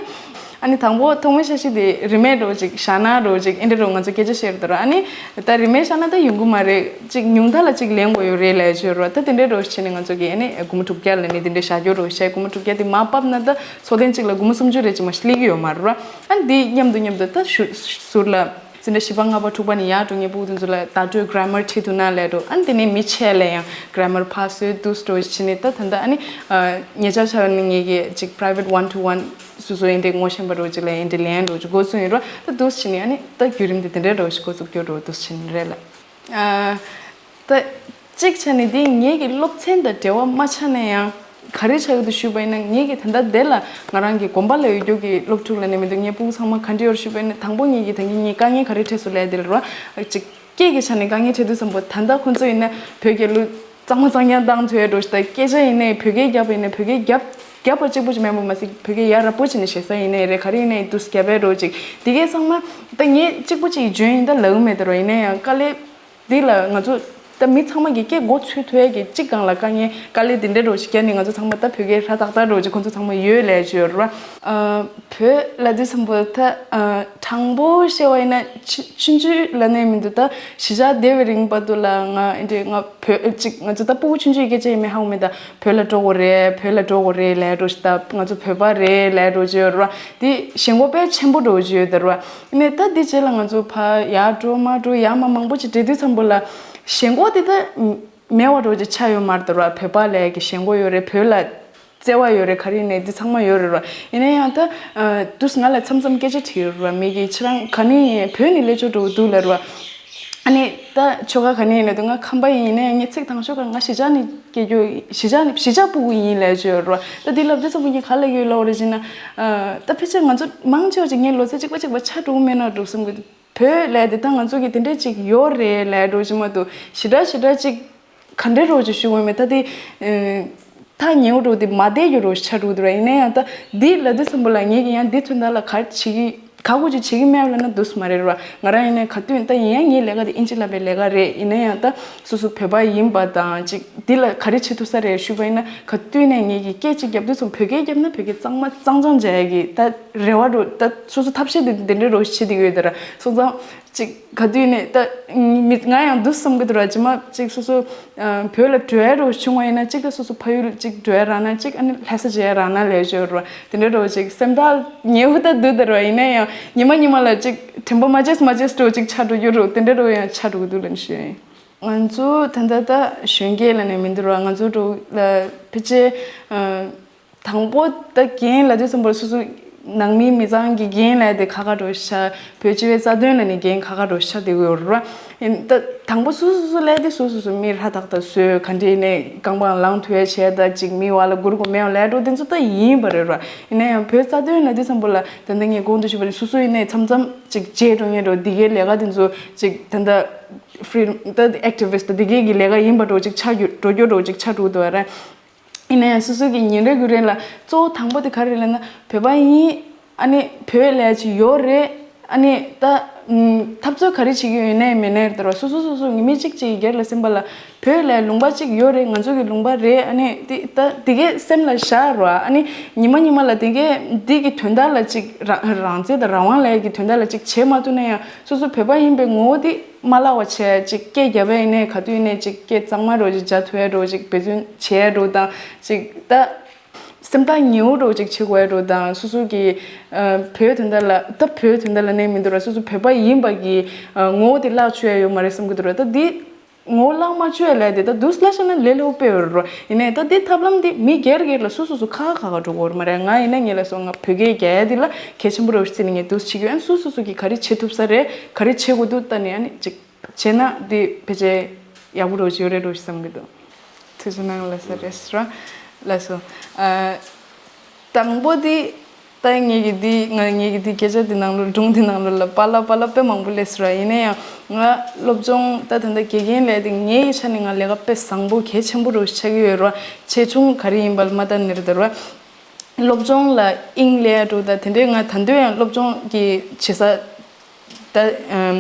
ཨ་ནི་དང་པོ་ཐོག་མའི་འཆར་གཞི་དེ་རིན་མེད་འགྲོ་ཅིག་བཞག་ན་འགྲོ་ཅིག་ཨེ་འདྲ་རོ། ང་ཚོ་སྐད་ཆ་བཤད་རུ་འདུག་ར། ཨ་ནི་ད་རིན་མེད་བཞག་ན་ད་ཡོང་གི་མ་རེད། ཅིག་ཉུང་མཐའ་ལ་ཅིག་ལེན་དགོས་ཡོད་རེད་ལབ་བརྗོད་ར། ད་དེ་འདྲའི་འགྲོ་བྱས་ནས་ང་ཚོ་གིས་ཨ་ནི་སྒོར་མོ་དྲུག་བརྒྱ་ལ་ནི་དེ་འདྲའི་བཞག་རྒྱུ་རོ་བཤད། སྒོར་མོ་དྲུག་བརྒྱ་དེ་མར་ཕབ་ན་ད་ཚོགས་ཐེངས་གཅིག་ལ་སྒོར་མོ་སུམ་ཅུ་རེ་ཅིག་མ་གཏོགས་སླེབས་ཀྱི་ཡོད་མ་རེད་ར། ཨ་ནི་དེ་མཉམ་དུ་མཉམ་དུ་ད་ཞུ་ཟུར་ལ། འཛིན་གྲྭ་བཞི་པ་ལྔ་པ་དྲུག་པ་ནས་ཡར་འགྲོ་མཁན་ཕྲུ་གུ་དེ་ཚོ་ལ་བརྡ་སྤྲོད་གྷ་ར་མར་ཁྲིད་ཐུབ་ན་ལབ་འགྲོ། ཨ་ནི་དེ་ནས་མི་ཆེ་ལ་ཡང་གྷ་ར་མར་ཕར་བཟོས་འདུག་འགྲོ་བྱས་ནས། ད་ད་ལྟ་ཨ་ནི་ཨ་ཉེ་ཆར་ཆར་ནས་ངེད་ཀྱིས་ཅིག་པ་རའི་ཝེཊ་ཝན་ཊུ་ཝན་སོ་སོ་ཨེ་འདྲའི་ངོ་ཤེས་པ་འདྲ་བོ་ཅིག་ལ་ཨེ་འདྲའི་ལེན་འདྲ་བོ་ཅིག་འགོ་བཙུགས་ཡིན་ར། ད་འདུག་བྱས་ནས་ཨ་ནི་ད་བརྒྱུད་རིམ་དེ་དེ་འདྲའི་འདྲ་བོ་ཞིག་འགོ་བཙུགས་རྒྱུ་འདྲ་བོ་འདུག་བྱས་ནས་རེད་ལ། ཨ་ད་གཅིག་ཆ་ནས་དེ་ངེད་ཀྱི་སློབ་ཚན་དང་འབྲེལ་བ་མ་ཆགས་ན་ཡང་། ག་རེ་ཆགས་ཀྱི་འདུག་ཞུས་པ་ཡིན་ན། ངེད་ཀྱིས་ད་ལྟ་དེ་ལ་ང་རང་གི་དགོན་པ་ལ་ཡོད་རྒྱུ་གི་སློབ་ཕྲུག་ལབ་ནས་མི་འདུག་ངའི་ཕྲུ་གུ་ཚང་མ་ག་འདྲ་ཡོད་ཞུས་པ་ཡིན་ན། དང་པོ་ངེད་ཀྱིས་ད་གིན་ངའི་དཀའ་ངལ་ག་རེ་འཕྲད་སོང་ལབ་དེ་ལ་ར། ཅིག་སྐད་ཀྱི་ཆ་ནས་དཀའ་ངལ་འཕྲད་དུས་ཙམ་པོ། ད་ལྟ་ཁོང་ཚོ་ཡིན་ན་བོད་རྒྱལ་གླུ་གཙང་མ་གཙང་རྐྱང་བཏང་ཐུབ་ཡ་འདྲ་བོ་ཞིག་དང་། སྐད་ཆ་ཡིན་ནའི་བོད་སྐད་རྒྱབ་པ་ཡིན་ན་བོད་སྐད་རྒྱབ་རྒྱབ་པ་གཅིག་པོ་ཅིག་མེད་པ་མ་ཟད། བོད་སྐད་ཡར་ར་སྤོ་བྱས་ནས་ཞེ་ས་ཡིན་ནའི་རེད། ག་རེ་ཡིན་ནའི་འདུག་རྒྱབ་པའི་འདྲ་བོ་ཅིག་དེ་གའི་ཚང་མ། ད་ངས་གཅིག་པོ་ཅིག་བརྗོད་ཡིན་ད་ལབ་གི་མེད་ད་ར། ཡིན་ན་ཡང་དཀའ་ལས་འདི་ལ་ང་ཚོ་ད་མི་ཚང་མ་གིས་སྐད་མགོ་ཚོད་ཐུབ་ཡ་གི་གཅིག་སྒང་ལ་དཀའ་ངལ་དཀའ་ལས་འདི་འདྲ་འདྲ་བོ་ཞིག་བརྒྱབ་ནས། ང་ཚོ་ཚང་མ་ད་བོད་སྐད་སྒྲ་ཏག་ཏག་འདྲ་བོ་ཅིག་ཁོང་ཚོ་ཚང་མ་ཡོད་ལབ་བརྗོད་ར། ཨ་བོད་ལབ་དུས་ཙམ་པོ་ད་ཨ་དྲང་པོ་བཤད་པ་ཡིན་ན་ཆུང་ཆུང་ཆུང་ཆུང་ལབ་ནས་མི་འདུག་ད་གཞིས་ཆགས་བསྡད་པའི་རིང་བར་དུ་ལ་ང་ཨེ་འདྲའི་ང་བོད་ཅིག་ང་ཚོ་ད་ཕྲུ་གུ་ཆུང་ཆུང་ཡི་སྐད་ཆ་ཡིན་མིན་ཧ་གོ་མེད་ད། བོད་ལ་འགྲོ་དགོས་རེད། བོད་ལ་འགྲོ་དགོས་རེད་ལབ་འདྲ་བོ་ཞིག་ད། ང་ཚོ་བོད་པ་རེད་ལབ་འདྲ་བོ་ཅིག་ཡོད་ར། དེ་ཞེན་ཁོག་དཔེ་ཆེན་པོ་འདྲ་བོ་ཅིག་ཡོད་ད་ར། ནས་ད་འདི་རྗེས་ལ་ང་ཚོ་ཕར་ཡར་འགྲོ་མར་འགྲོ་ཡར་མར་མང་པོ་ཅིག་འགྲོ་དུས་ཙམ་པོ་ལ་ཞེན་ཁོག་དེ་ད་མེད་པ་འདྲ་བོ་ཅིག་ཆགས་ཡོད་མ་རེད་ད་ར། བོད་པ་ལབ་ཡ་གི་ཞེན་ཁོག་ཡོད་རེད། བོད་ལ་བརྩེ་བ་ཡོད་རེད། ག་རེ་ཡིན་ནའི་འདི་ཚང་མ་ཡོད་རེད་ར། ཡིན་ན་ཡང་ད་ཨ་དུས་ང་ལ་མཚམས་མཚམས་སྐད་ཆ་དྲིས་ཡོད་ར། མི་གིས་ཁྱེད་རང་ག་ནས་ཡིན། བོད་ནས་སླེབས་ཆོག་འདྲ་བོ་འདུག་ལབ་ར། ཨ་ནི་ད་ཆོལ་ཁ་ག་ནས་ཡིན་ལབ་དུས་ང་ཁམས་པ་ཡིན། ཡིན་ན་ཡང་ངས་ཚིག་དང་ཤོག་ག་ང་གཞིས་ཆགས་ནས་སྐྱེས་རྒྱུ། གཞིས་ཆགས་ནས་གཞིས་ཆགས་ཕྲུ་གུ་ཡིན་ལབ་ཀྱི་ཡོད་ར། ད་འདི་ལབ་དུས་ཙམ་པོ་ངས་ག་ལབ་ཀྱི་ཡོད་ལབ་པ་རེད་ཟེར་ན། ཨ་ད་ཕལ་ཆེར་ང་ཚོ་མང་ཆེ་བ་ཅིག་ངའི་ལོ་ཚད་གཅིག་པ་གཅིག་པ་ཆགས་འགྲོ་གི་མེད་ན་འགྲོ་བསམ་གི་འདུག་བོད་ལབ་དེ་ད་ང་ཚོ་གི་དེ་འདྲས་ཅིག་ཡོད་རེད་ལབ་འདྲ་བོ་ཅིག་མ་གཏོགས་ཞེ་དྲག་ཞེ་དྲག་ཅིག་ག་འདྲས་འདྲ་བོ་ཅིག་ཞུ་དགོས་མེད། ད་དེ་ཨ་ཐག་ཉེ་བོ་འདྲ་བོ་དེ་མ་བསྡད་རྒྱུ་འདྲ་བོ་ཞིག་ཆགས་འགྲོ་གི་འདུག་ར། ཡིན་ན་ཡང་ད་འདི་ལབ་དུས་ཙམ་པོ་ལ་ངེད་ཀྱིས་ཡང་འདི་དོན་དག་ལ་ག་རེ་བྱེད་ཀྱི། ག་གོ་ཅིག་བྱེད་ཀྱི་མེད་ལབ་ན་འདུག་སེ་མ་རེད་ར། ང་རང་ཡིན་ནའི་ག་དུས་ད་ཡིན་ཡང་ངའི་ལས་ཀ་དེ་ཨིན་ཇི་བསླབ་པའི་ལས་ཀ་རེད། ཡིན་ན་ཡང་ད་སོ་སོ་བོད་པ་ཡིན་པ་དང་ཅིག་འདི་ལ་ག་རེ་བྱེད་ཐུབ་ས་རེད་ཞུས་པ་ཡིན་ན། ག་དུས་ནས་ངེད་ཀྱིས་སྐད་ཅིག་རྒྱབ་དུས་ཙམ་བོད་སྐད་རྒྱབ་ན་བོད་སྐད་གཙང་མ་གཙང་རྐྱང་རྒྱག་ཡ་གི་ད་རེ་བ་འདྲ་བོ། ད་སོ་སོ་ཐབས་ཤེས་དེ་འདི་འདྲ་འདྲ་བོ་བྱེད་བསྡད་ཀྱི་ཡོད་ད་ར། སོང་ཙང་ཅིག་ག་དུས་ནས་ད་མི་ང་ཡང་འདུག་བསམ་གྱི་འདུག་ར། རྗེས་མ་ཅིག་སོ་སོ་ཨ་བོད་ལ་འགྲོ་ཡ་འདྲ་བོ་བྱུང་བ་ཡིན་ན་ཅིག་ད་སོ་སོ་ཕ་ཡུལ་ཅིག་འགྲོ་ཡ་རག་ན་ཅིག་ཨ་ནི་ལྷ་ས་མཇལ་ཡ་རག་ན་ལབ་ཀྱི་ཡོད་ར། དེ་འདྲ་འདྲ་བོ་ཅིག་སེམས་ཐག་ཉེ་བོ་ད་འདུག་ད་ར། ཡིན་ན་ཡང་ཉི་མ་ཉི་མ་ལ་ཅིག་དྲན་པ་མ་བརྗེད་མ་བརྗེད་འདྲ་བོ་ཅིག་ཆགས་འགྲོ་རྒྱུ་འདྲ་བོ་དེ་འདྲ་འདྲ་བོ་ཡང་ཆགས་འགྲོ་གི་འདུག་ལབ་ནས་ཞུ་ཡ་ཡིན། ང་ཚོ་ད་ལྟ་ད་གཞོན་སྐྱེས་ལབ་ནས་མི་འདུག་ར། ང་ཚོ་འདྲ་བོ་ལ་ཕལ་ཆེར་ཨ་དང་པོ་ད་རྒན་ལབ་དུས་ཙམ་པར་སོ་སོ་ནང་མི་མི་ཚང་གི་རྒན་ལབ་དེ་ཁག་ཁག་འདྲ་བོ་ཤ། བོད་སྤྱི་པའི་རྩ་དོན་ལབ་ནས་རྒན་ཁག་ཁག་འདྲ་བོ་ཤ་དེ་ཡོད་ར། ཡིན་ད་དང་པོ་སོ་སོ་སོ་ལས་དེ་སོ་སོ་སོ་མི་ཧྲ་ཐག་ཐག་བཟོས། ག་འདྲ་ནས་རྐང་པ་ལངས་ཐུབ་ཡ་བྱས། ད་ཅིག་མི་བ་ལ་སྒུར་དགོས་མེད་པ་ལས་འགྲོ་དེ་ཚོ་ད་ཡིན་པ་རེད་ར། ཡིན་ན་ཡང་བོད་རྩ་དོན་ལབ་དུས་ཙམ་པོ་ལ་ད་ལྟ་ངས་གོང་དུ་ཞུས་པ་ནས་སོ་སོ་ཡིན་ནའི་མཚམས་མཚམས་ཅིག་བརྗེད་འགྲོ་ངེས་འགྲོ། འདི་གའི་ལས་ཀ་དེ་ཚོ་ཅིག་ད་ལྟ་ཧྥི་ད་ཨེག་ཊི་བི་སི་ཊི་འདི་གའི་གི་ལས་ཀ་ཡིན་པ་འདྲ་བོ་ཅིག་ཆགས་རྒྱུ་འགྲོ་རྒྱུ་འདྲ་བོ་ཅིག་ཆགས་འགྲོ་གི་འདུག་ར། ཡིན་ན་ཡང་སོ་སོ་གི་ཉིན་རེ་རྒྱུན་རེ་ལ་གཙོ་བོ་དང་པོ་དེ་ག་རེ་རེད་ལབ་ན་བོད་པ་ཡིན། ཨ་ནི་བོད་ལས་ཅིག་ཡོད་རེད། ཨ་ནི་ད་ཨུམ་འཐབ་རྩོད་ག་རེ་བྱེད་ཀྱི་ཡོད་ནའི་མེད་ནའི་རེད་ད་ར། སོ་སོ་སོ་སོ་ངེད་མི་གཅིག་གཅིག་གི་སྒེར་ལ་སེམས་པ་ལ་བོད་ལས་ལུང་པ་གཅིག་ཡོད་རེད། ང་ཚོ་གི་ལུང་པ་རེད། ཨ་ནི་དེ་ད་དེ་གས་སེམས་ལ་བཞག་ར། ཨ་ནི་ཉི་མ་ཉི་མ་ལ་དེ་གས་འདི་གི་དོན་དག་ལ་ཅིག་རང་རང་བཙན་དང་རང་དབང་ལབ་ཡ་གི་དོན་དག་ལ་ཅིག་བྱེད་མ་ཐུབ་ན་ཡང་སོ་སོ་བོད་པ་ཡིན་པའི་ངོ་བོ་དེ་མ་བརླག་པ་བྱས། ཅིག་སྐད་རྒྱབ་པ་ཡིན་ནའི་ག་དུས་ཡིན་ནའི་ཅིག་སྐད་གཙང་མ་འདྲ་བོ་ཅིག་རྒྱག་ཐུབ་ཡ་འདྲ་བོ་ཅིག་འབད་བརྩོན་བྱེད་ཡ་འདྲ་བོ་དང་། ཅིག་ད་སེམས་ཐག་ཉེ་བོ་འདྲ་བོ་ཅིག་བྱེད་དགོས་ཡ་འདྲ་བོ་དང་། སོ་སོ་གི་ཨ་བོད་དོན་དག་ལ་ད་བོད་དོན་དག་ལ་ནས་མི་འདུག་ར། སོ་སོ་བོད་པ་ཡིན་པ་གི་ཨ་ངོ་བོ་དེ་བརླག་བཅུག་ཡ་ཡོད་མ་རེད་བསམ་གི་འདུག་ར། ད་འདི་ངོ་བོ་བརླག་མ་བཅུག་ཡ་ལས་དེ་ད་དུས་ལ་བཤད་ན་ལས་སླ་པོ་དཔེ་ཡོད་རེད་ར། ཡིན་ནའི་ད་འདི་ཐབས་ལམ་འདི་མི་སྒེར་སྒེར་ལ་སོ་སོ་སོ་ཁ་ཁ་ཁ་འགྲོ་དགོས་རེད་མ་རེད། ང་ཡིན་ན་ངེད་ལ་སོ་ང་བོད་སྐད་རྒྱག་ཡ་འདི་ལ་གལ་ཆེན་པོ་རེད་བརྩིས་ནས་ངས་འདུག་བྱེད་ཀྱི་ཡོད། ཨ་ནི་སོ་སོ་སོ་གིས་ག་རེ་བྱེད་ཐུབ་ས་རེད། ག་རེ་བྱེད་དགོས་འདུག་ལྟ་ནས་ཨ་ནི་ཅིག་བྱས་ན་འདི་ཕལ་ཆེར་ཡག་པོ་འདྲ་བོ་ཅིག་ཡོད་རེད་འདྲ་བོ་ཅིག་བསམ་གི་འདུག་ཐུགས་རྗེ་གནང་། ལགས་སོ། རེད་སོ། ལགས་སོ། ཨ། དང་པོ་དེ། ད་ངེད་ཀྱི་འདི་ང་ངེད་ཀྱི་འདི་སྐད་ཆ་འདི་ནང་ལོ་སྒྲུང་འདི་ནང་ལོ་ལ་པཱ་ལགས་པཱ་ལགས་དཔེ་མང་པོ་སླེབས་སོང་ར། ཡིན་ན་ཡང་ང་སློབ་སྦྱོང་ད་ད་ལྟ་དགེ་རྒན་ལས་དེ་ངའི་ཆ་ནས་ང་ལས་ཀ་དཔེ་བཟང་པོ་གལ་ཆེན་པོ་རུ་ཆགས་ཀྱི་ཡོད་ར། ཆེ་ཆུང་ག་རེ་ཡིན་པ་ལ་མ་ལྟ་ནི་རེད་ད་ར། སློབ་སྦྱོང་ལ་དབྱིངས་སླེབས་འགྲོ་ད་དེ་འདྲའི་ང་ད་དུང་ཡང་སློབ་སྦྱོང་གི་བྱེད་ས་ད་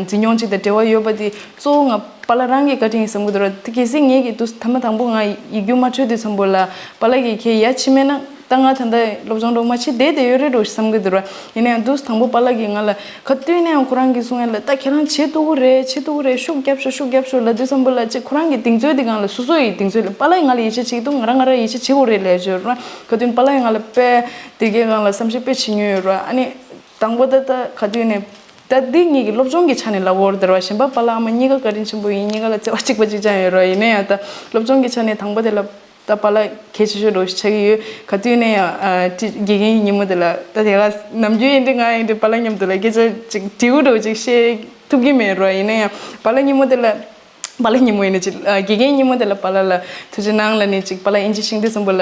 འཛིན་སྐྱོང་ཅིག་དང་འབྲེལ་བ་ཡོད་པ་དེ་གཙོ་བོ་ང་། པཱ་ལགས་རང་གི་བཀའ་དྲིན་ཡིན་བསམ་གྱི་འདུག་ར། དེ་གལ་སྲིད་ངེད་ཀྱི་དུས་ཐ་མ་དང་པོ་ང་ཡིག་རྒྱུགས་མ་འཕྲོད་དུས་ཙམ་པོ་ལ་པཱ་ལགས་ཀྱིས་ཁྱེད་ཡ་ཕྱི་མེད་ན་ད་ང་ད་ལྟ་སློབ་སྦྱོང་འགྲོ་མ་བྱེད་བསྡད་བསྡད་ཡོད་རེད་འགྲོ་བསམ་གྱི་འདུག་ར། ཡིན་ན་ཡང་དུས་དང་པོ་པཱ་ལགས་ཀྱིས་ང་ལ་ག་དུས་ནས་ཡང་ཁོ་རང་གིས་གསུང་ཡ་ལ་ད་ཁྱེད་རང་བྱེད་ཐུབ་ཀྱི་རེད། བྱེད་ཐུབ་ཀྱི་རེད། ཤུགས་རྒྱབ་ཤོག་ཤུགས་རྒྱབ་ཤོག་ལབ་དུས་ཙམ་པོ་ལ་ཅིག་ཁོ་རང་གི་གདེང་ཚོད་དེ་སྒང་ལ་སོ་སོ་ཡི་གདེང་ཚོད་ལ་པཱ་ལགས་ང་ལ་ཡིད་ཆེས་བྱེད་ཀྱི་འདུག་ང་རང་ང་རང་ཡིད་ཆེས་བྱེད་དགོས་རེད་ལབ་ཡ་ཅིག་ཡོད་ར། ག་དུས་པཱ་ལགས་ང་ལ་དཔེ་དེ་གའི་སྒང་ལ་བསམ་ཤེས་དཔེ་བྱེད་མྱོང་ཡོད་ར། ཨ་ནི་དང་པོ་ད་ད་ག་དུས་ནས། ད་འདི་ངེད་ཀྱི་སློབ་སྦྱོང་གི་ཆ་ནས་ལབ་དགོས་རེད་ད་ར་བ། གཞན་པ་པཱ་ལགས་ཨ་མ་གཉིས་ཀ་བཀའ་དྲིན་ཆེན་པོ་ཡིན། གཉིས་ཀ་ལ་བརྩེ་བ་གཅིག་པ་གཅིག་རྐྱང་ཡོད་ར། ཡིན་ན་ཡང་ད་སློབ་སྦྱོང་གི་ཆ་ནས་དང་པོ་དེ་ལ་ད་པཱ་ལགས་གལ་ཆེ་ཤོས་འདྲ་བོ་ཞིག་ཆགས་ཀྱི་ཡོད། ག་དུས་ནས་ཡང་ཨ་ཏི་དགེ་རྒན་ཉིན་མོ་དེ་ལ་ད་དེ་ག་ནམ་རྒྱུན་ཡིན་འདྲ་ང་ཡིན་འདྲ་པཱ་ལགས་མཉམ་དུ་ལ་སྐད་ཆ་ཅིག་དྲི་བ་འདྲ་བོ་ཅིག་བཤད་ཐུབ་ཀྱི་མེད་ར། ཡིན་ན་ཡང་པཱ་ལགས་ཉིན་མོ་དེ་ལ། པཱ་ལགས་ཉིན་མོ་ཡིན་ན་ཅིག་ཨ་དགེ་རྒན་ཉིན་མོ་དེ་ལ་པཱ་ལགས་ལ་ཐུགས་རྗེ་གནང་ལབ་ནས་ཅིག་པཱ་ལགས་ཨིན་ཇི་ཤེས་དུས་ཙམ་པོ་ལ།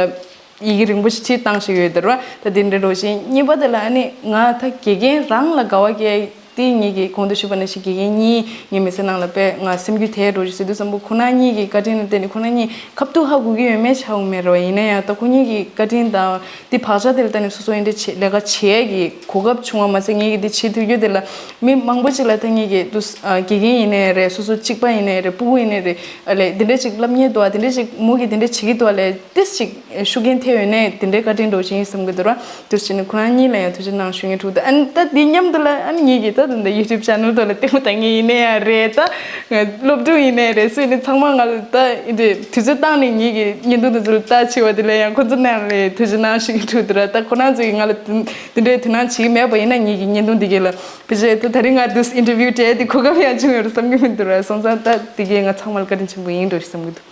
ཡི་གེ་རིང་པོ་ཞིག་བྲིས་བཏང་ཞིག་ཡོད་དེ་ར། ད་དེ་འདྲ་འགྲོ་བཞིན་གཉིས་པ་དེ་ལ་ཨ་ནི་ང་ད་དགེ་རྒན་རང་ལ་དགའ་བ་སྐྱེ་དེ་ངེད་ཀྱིས་གོང་དུ་ཞུས་པ་ནང་བཞིན་དགེ་རྒན་གཉིས་ངའི་མི་ཚེ་ནང་ལ་དཔེ་ང་སེམས་རྒྱུད་དེ་འགྲོ་བཞིན་ཟེར་དུས་ཙམ་པོ་ཁོ་རང་གཉིས་ཀྱི་བཀའ་དྲིན་ལ་བརྟེན་ནས་ཁོ་རང་གཉིས་ཁ་ཐུག་ཧ་གོ་གི་ཡོད་མེད་ཆ་འོང་མེད་ར། ཡིན་ན་ཡང་ད་ཁོ་གཉིས་ཀྱི་བཀའ་དྲིན་དང་དེ་བག་ཆགས་དེ་ལ་བརྟེན་ནས་སོ་སོ་ཡིན་འདྲ་བྱེད་ལས་ཀ་བྱེད་ཡས་ཀྱི་གོ་སྐབས་བྱུང་བ་མ་ཟད་ངེད་ཀྱིས་དེ་བྱེད་ཐུབ་རྒྱུ་དེ་ལ་མི་མང་པོ་ཅིག་ལ་ད་ངེད་ཀྱིས་དུ་དགེ་རྒན་ཡིན་ནའི་རེད། སོ་སོ་གཅིག་པ་ཡིན་ནའི་རེད། སྤུ་གུ་ཡིན་ནའི་རེད། ཨ་ལས་དེ་འདྲ་ཅིག་སློབ་གཉེར་འདུག་ཨ། དེ་འདྲ་ཅིག་མོ་གིས་དེ་འདྲ་བྱེད་ཀྱི་འདུག་ཨ་ལས། ཏིས་ཅིག་ཤུགས་རྐྱེན་ཐེབས་ཡོད་ནས་དེ་འདྲའི་བཀའ་དྲིན་འདྲ་བོ་ཞིག་ཡིན་བསམ་གྱི་འདུག་ར། དེ་བཞིན་ཁོ་རང་གཉིས་ལ་ཡང་ཐུགས་རྗེ་གནང་ཞུ་ངེས་འདུག་ད་ཨ་ནི་ད་དེ་མཉམ་དུ་ལ་ཨ་ནི་ངེད་ཀྱིས་ད་ད་ལྟ་ཡུ་ཊུབ་ཆེ་ནལ་དུ་ལ་ལྟད་མོ་ལྟ་མཁན་ཡིན་ནའི་ཡང་རེད། ད་ང་སློབ་ཕྲུག་ཡིན་ནའི་རེད། སུ་ཡིན་ནའི་ཚང་མ་ང་ལ་ད་འདི་འདྲའི་དུས་ཚོད་བཏང་ནས་ངེད་ཀྱི་བརྙན་ཐུང་དེ་ཚོ་ལ་ལྟ་བྱེད་པ་དེ་ལ་ཡང་ཁོ་ཚོ་རྣམས་ལ་ཐུགས་རྗེ་གནང་ཞུ་གི་འདུག་ར། ད་ཁོ་རང་ཚོ་གིས་ང་ལ་དེ་འདྲའི་དོ་སྣང་བྱེད་ཀྱི་མེད་པ་ཡིན་ན་ངེད་ཀྱི་བརྙན་ཐུང་འདི་གས་ལ་ཕལ་ཆེར་ད་ད་རིང་ང་འདུག་ཨིན་ཊར་བིའུ་སྤྲད་དེ་གོ་སྐབས་ཡང་བྱུང་ཡོད་རེད་བསམ་གྱི་མི་འདུག་ར། སོང་ཙང་ད་དེ་གས་ང་ཚང་མ་ལ་བཀའ་དྲིན་ཆེན་པོ་ཡིན་འགྲོ་ཞིག་བསམ་གྱི་འདུག